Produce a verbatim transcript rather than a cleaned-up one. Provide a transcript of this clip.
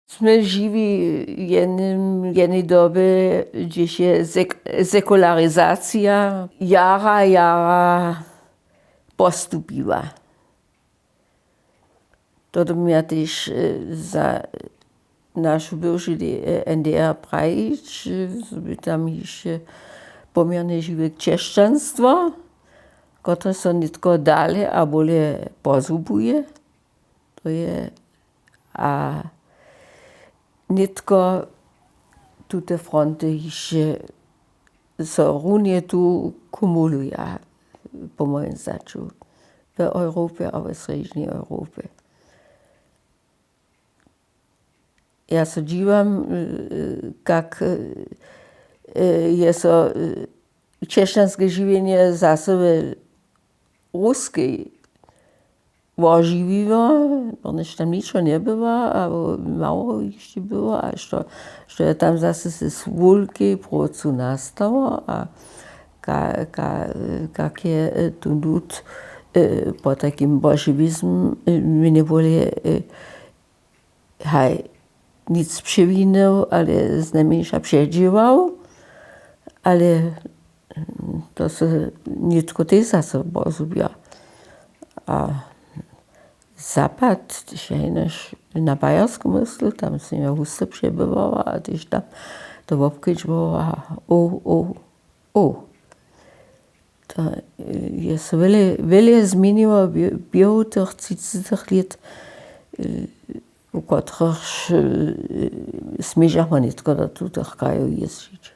Smy žiwi w jednej dobje, hdźež je sekularizacija jara jara postupiła. To dym ja tež za našu bywšu, ndr prajić, by tam hišće poměrnje žiwe křesćanstwo, kotrež so nětko dale a bóle pozhubuje. To je a nětko tute fronty hišće so runje tu kumuluja, po mojim znaću, w europje a w srjedźnej europje. Ja so dźiwam, kak je so křesćanske žiwjenje zaso w ruskej wožiwiło. Bornjež tam ničo njebyła abo mało hišće było a što je tam zaso z wulkej prócu nastało a kak je tu lud po takim bolšewizm mjenjewoli haj nic přewinył, ale znajmjeńša předźěłał. Ale to so nětko tež zaso pozhubja. A zapad, tež ja jenož na bajersku myslu, tam sym ja husto přebywała a tež tam to wobkedźbowała. O o o to je so wjele změniło běhu tych třicetych lět, w kotrychž směžamy nětko do tutych krajow jězdźić.